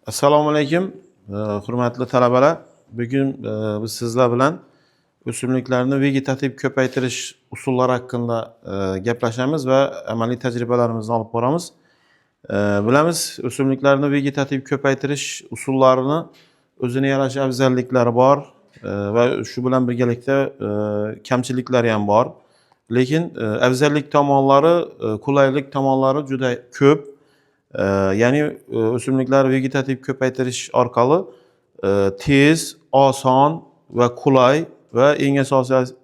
Assalomu alaykum, hurmatli talabalar. Bugun biz sizlar bilan o'simliklarni vegetativ ko'paytirish usullari haqida gaplashamiz va amaliy tajribalarimizni olib boramiz. Bilamiz, o'simliklarni vegetativ ko'paytirish usullarini o'zini yarasha afzalliklari bor va shu bilan birgalikda kamchiliklari ham bor. Lekin afzallik tomonlari, qulaylik tomonlari juda ko'p. Ya'ni o'simliklar vegetativ ko'paytirish orqali tez, oson va qulay va eng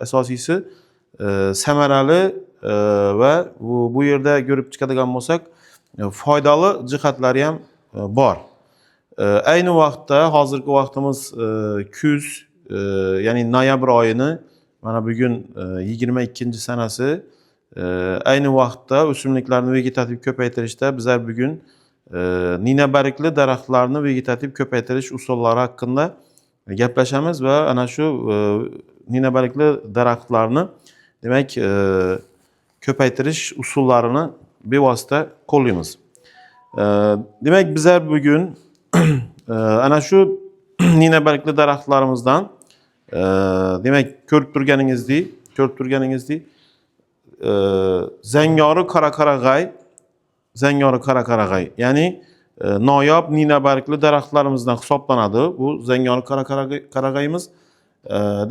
asosiysi samarali va bu yerda ko'rib chiqadigan bo'lsak, foydali jihatlari ham bor. Ayni vaqtda hozirgi vaqtimiz kuz, ya'ni noyabr oyini mana bugun 22-sanasi. Ayni vaqtda o'simliklarni vegetativ ko'paytirishda bizlar bugun ninabargli daraxtlarni vegetativ ko'paytirish usullari haqida gaplashamiz va ana shu ninabargli daraxtlarni, demak, ko'paytirish usullarini bevosita qo'llaymiz. Demak, bizlar bugun ana shu ninabargli daraxtlarimizdan, demak, ko'rib turganingizdek, zangori qora qarag'ay, zangori qora qarag'ay, ya'ni noyob ninabargli daraxtlarimizdan hisoblanadi bu zangori qora qarag'ayimiz.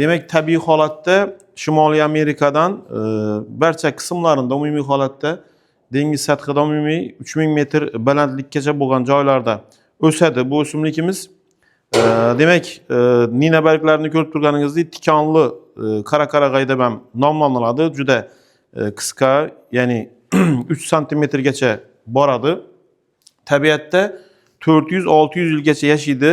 Demak, tabiiy holatda Shimoliy Amerikadan barcha qismlarida umumiy holatda dengiz sathidan umumiy 3000 metr balandlikkacha bo'lgan joylarda o'sadi bu o'simligimiz. Demak, nina barglarini ko'rib turganingizdek, tikonli qora qarag'ay deb ham nomlanadi. Juda qisqa, ya'ni 3 santimetrgacha boradi. Tabiatda 400-600 yilgacha yashaydi.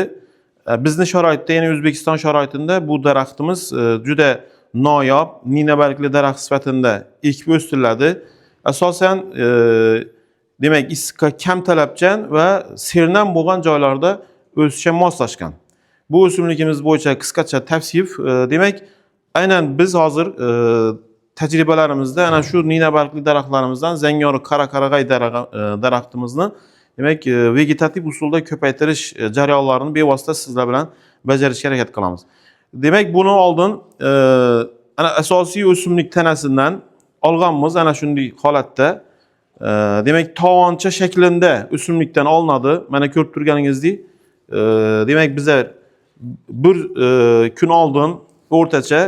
Bizni sharoitda, ya'ni O'zbekiston sharoitida bu daraxtimiz juda noyob nina bargli daraxt sifatida ekib o'stiriladi. Asosan, demak, issiqqa kam talabchan va sernam bo'lgan joylarda o'sishga moslashgan. Bu o'simligimiz bo'yicha qisqacha tavsif. Demak, aynan biz hozir tajribalarimizda ana shu nina bargli daraxtlarimizdan zangori qora qarag'ay daraxtimizni, demak, vegetativ usulda ko'paytirish jarayonlarini bevosita sizlar bilan bajarishga harakat qilamiz. Demak, buni oldin ana asosiy o'simlik tanasidan olganmiz ana shunday holatda. Demak, tovoncha shaklida o'simlikdan olinadi. Mana ko'rib turganingizdek, demak, bizlar bir kun oldin o'rtacha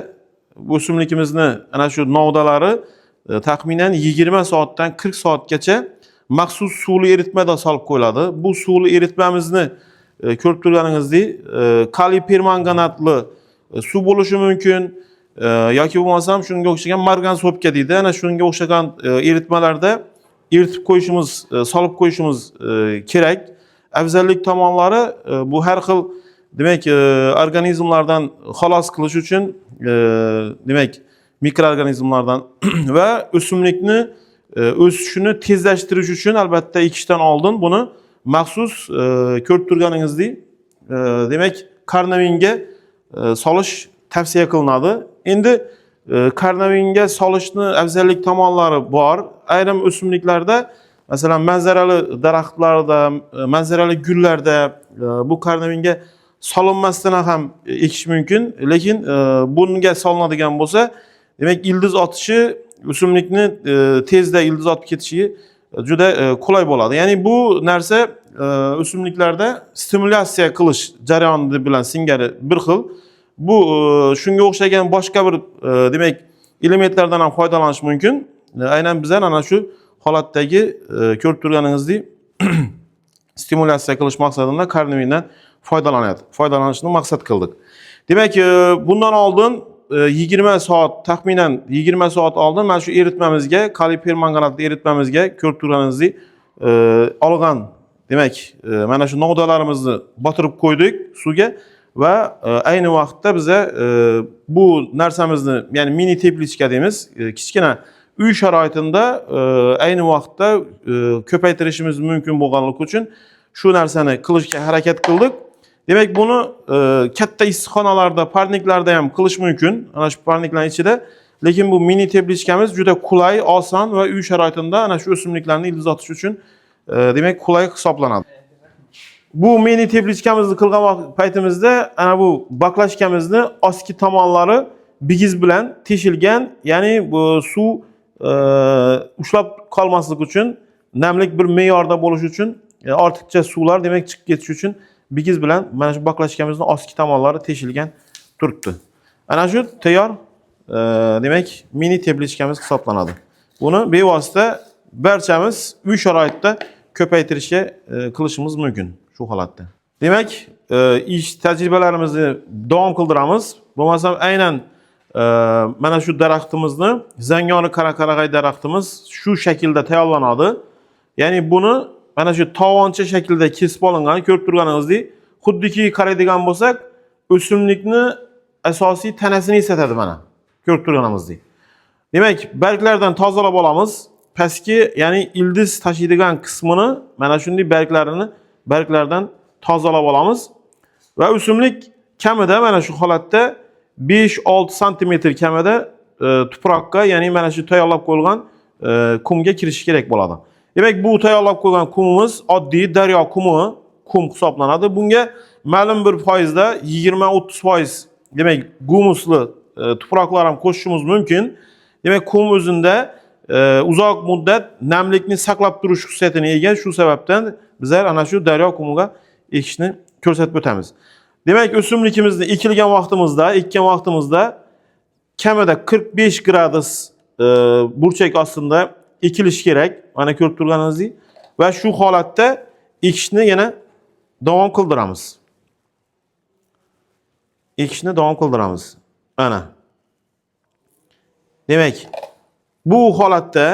o'simligimizni ana shu novdalari taxminan 20 soatdan 40 soatgacha maxsus suvli eritmada solib qo'yiladi. Bu suvli eritmamizni ko'rib turganingizdek, kaliy permanganatli suv bo'lishi mumkin yoki bo'lmasam shunga o'xshagan марганцовка deydi. Ana shunga o'xshagan eritmalarda eritib qo'yishimiz, solib qo'yishimiz kerak. Afzallik tomonlari bu har xil, demak, organizmlardan xalos qilish uchun, demak, mikroorganizmlardan va o'simlikni o'sishini tezlashtirish uchun albatta ekishdan oldin buni maxsus, ko'rib turganingizdek, demak, karnavinga solish tavsiya qilinadi. Endi karnavinga solishni afzallik tomonlari bor. Ayrim o'simliklarda, masalan, manzarali daraxtlarda, manzarali gullarda bu karnavinga solinmasdan ham ekish mumkin, lekin bunga solinadigan bo'lsa, demak, ildiz otishi, o'simlikni tezda ildiz otib ketishiga juda qulay bo'ladi. Ya'ni bu narsa o'simliklarda stimulyatsiya qilish jarayoni bilan singari bir xil. Bu shunga o'xshagan boshqa bir, demak, elementlardan ham foydalanish mumkin. Aynan bizlar ana shu holatdagi, ko'rib turganingizdek, stimulyatsiya qilish maqsadida karnavindan foydalanishni maqsad qildik. Demak, bundan oldin 20 soat, taxminan 20 soat oldin mana shu eritmamizga, kaliy permanganatli eritmamizga, ko'rib turganingizdek, olgan, demak, mana shu novdalarimizni botirib qo'ydik suvga va ayni vaqtda biza bu narsamizni, ya'ni mini тепличка deymiz, kichkina uy sharoitida ayni vaqtda ko'paytirishimiz mumkin bo'lganligi uchun shu narsani qilishga harakat qildik. Demak, buni katta issiqxonalarda, parniklarda ham qilish mumkin, ana shu parniklarning ichida. Lekin bu mini тепличка miz juda qulay, oson va uy sharoitida ana shu o'simliklarni ildiz otish uchun, demak, qulay hisoblanadi. Bu mini тепличка mizni qilgan vaqt paytimizda ana bu баклажка mizni ostki tomonlari bigiz bilan teshilgan, ya'ni bu suv ushlab qolmaslik uchun, namlik bir me'yorda bo'lishi uchun, ortiqcha suvlar demak chiqib ketishi uchun bigiz bilan mana shu баклажка mizni ostki tomonlari teshilgan turibdi. Ana shu tayyor demak mini тепличка miz hisoblanadi. Buni bevosita barchamiz uy sharoitida ko'paytirishga qilishimiz mumkin shu holatda. Demak, ish tajribalarimizni davom qildiramiz. Bo'lmasam aynan mana shu daraxtimizni zangori qora qarag'ay daraxtimiz shu shaklda tayyorlanadi. Ya'ni buni mana shu tovoncha shaklida kesib olingan, ko'rib turganingizdek, xuddiki qaraydigan bo'lsak, o'simlikni asosiy tanasini eslatadi mana. Ko'rib turganimizdek. Demak, barglardan tozalab olamiz. Pastki, ya'ni ildiz tashiydigan qismini mana shunday barglarini barglardan tozalab olamiz. Va o'simlik kamida mana shu holatda 5-6 santimetr kamida tuproqqa, ya'ni mana shu tayyorlab qo'yilgan qumga kirishi kerak bo'ladi. Demak, bu tayyorlab qo'ygan qumimiz oddiy daryo qumi, qum hisoblanadi. Bunga ma'lum bir foizda 20-30% demak gumusli tuproqlar ham qo'shishimiz mumkin. Demak, qum o'zida uzoq muddat namlikni saqlab turish xususiyatini ega. Shu sababdan bizlar ana shu daryo qumiga ekishni ko'rsatib o'tamiz. Demak, o'simligimizni ekilgan vaqtimizda, ekkan vaqtimizda kamida 45 gradus burchak ostida ekilishi kerak. Mana ko'rib turganingizdek va shu holatda ekishni yana davom qildiramiz. Ekishni davom qildiramiz. Mana. Demak, bu holatda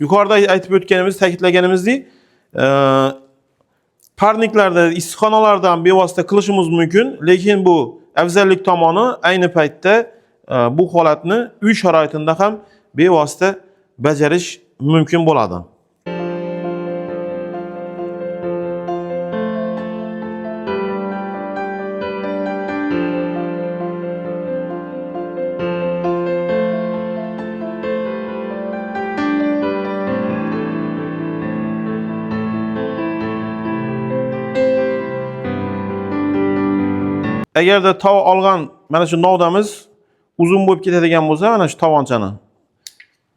yuqorida aytib o'tganimiz, ta'kidlaganimizdek, парник larda, issiqxonalardan bevosita qilishimiz mumkin, lekin bu afzallik tomoni ayni paytda bu holatni uy sharoitida ham bevosita bajarish mumkin bo'ladi. Agarda tov olgan mana shu novdamiz uzun bo'lib ketadigan bo'lsa, mana shu tovonchani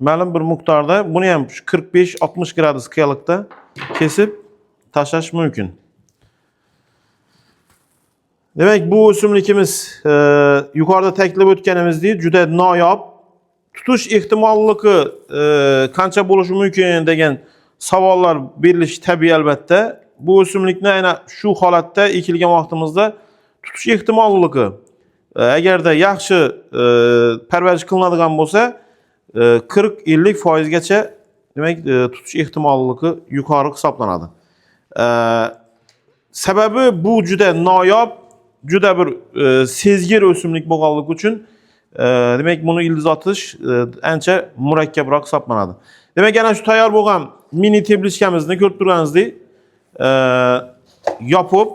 ma'lum bir miqdorda buni ham shu 45-60 gradus qiyalikda kesib tashlash mumkin. Demak, bu o'simligimiz yuqorida ta'kidlab o'tganimizdek juda noyob. Tutish ehtimolligi qancha bo'lishi mumkin degan savollar berilishi tabiiy albatta. Bu o'simlikni aynan shu holatda ekilgan vaqtimizda tutish ehtimolligi agarda yaxshi parvarish qilinadigan bo'lsa, 40-50 foizgacha demak tutish ehtimolligi yuqori hisoblanadi. Sababi bu juda noyob, juda bir sezgir o'simlik bo'lganligi uchun demak buni ildiz otish ancha murakkabroq hisoblanadi. Demak, ana shu tayyor bo'lgan mini тепличка mizni ko'rib turganingizdek yopib,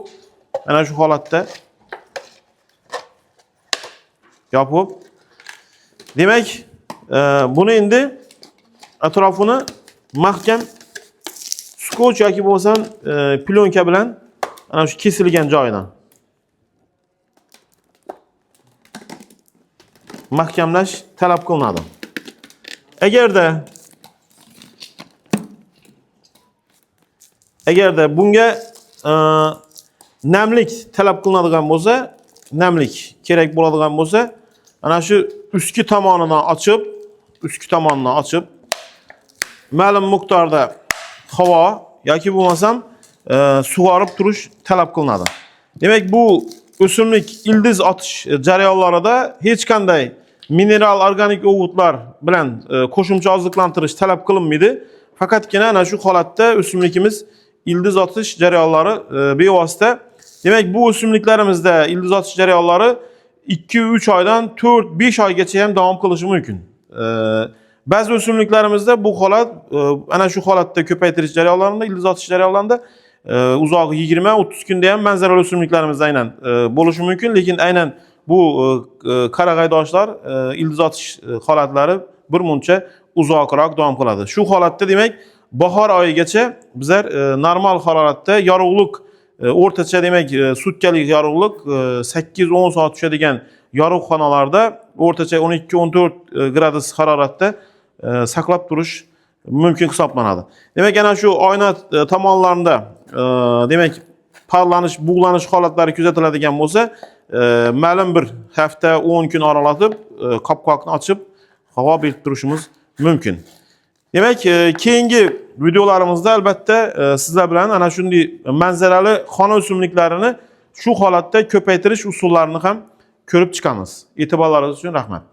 ana shu holatda yopib, demak buni endi atrofini mahkam скотч yoki bo'lmasam plyonka bilan ana shu kesilgan joyidan mahkamlash talab qilinadi. Agarda bunga namlik talab qilinadigan bo'lsa, namlik kerak bo'ladigan bo'lsa, ana shu ustki tomonidan ochib, ustki tomonidan ochib, ma'lum miqdorda havo yoki bo'lmasam sug'orib turish talab qilinadi. Demak, bu o'simlik ildiz otish jarayonlarida hech qanday mineral organik o'g'itlar bilan qo'shimcha oziqlantirish talab qilinmaydi. Faqatgina ana shu holatda o'simligimiz ildiz otish jarayonlari bevosita. Demak, bu o'simliklarimizda ildiz otish jarayonlari 2-3 oydan 4-5 oygacha ham davom qilishi mumkin. Ba'zi o'simliklarimizda bu holat ana shu holatda ko'paytirish jarayonlarida, ildiz otish jarayonlarida uzog'i 20-30 kunda ham manzarali o'simliklarimizda aynan bo'lishi mumkin, lekin aynan bu qarag'aydoshlar ildiz otish holatlari bir muncha uzoqroq davom qiladi. Shu holatda demak Bahor oyigacha bizlar normal haroratda yorug'lik o'rtacha, demak, sutkalik yorug'lik 8-10 soat tushadigan yorug' xonalarda o'rtacha 12-14 gradus haroratda saqlab turish mumkin hisoblanadi. Demak, ana shu oyna tomonlarida demak, parlanish, bug'lanish holatlari kuzatiladigan bo'lsa, ma'lum bir hafta, 10 kun oralatib, qopqoqni ochib, havo berib turishimiz mumkin. Demak, keyingi videolarimizda albatta sizlar bilan ana shunday manzarali xona o'simliklarini shu holatda ko'paytirish usullarini ham ko'rib chiqamiz. E'tiborlaringiz uchun rahmat.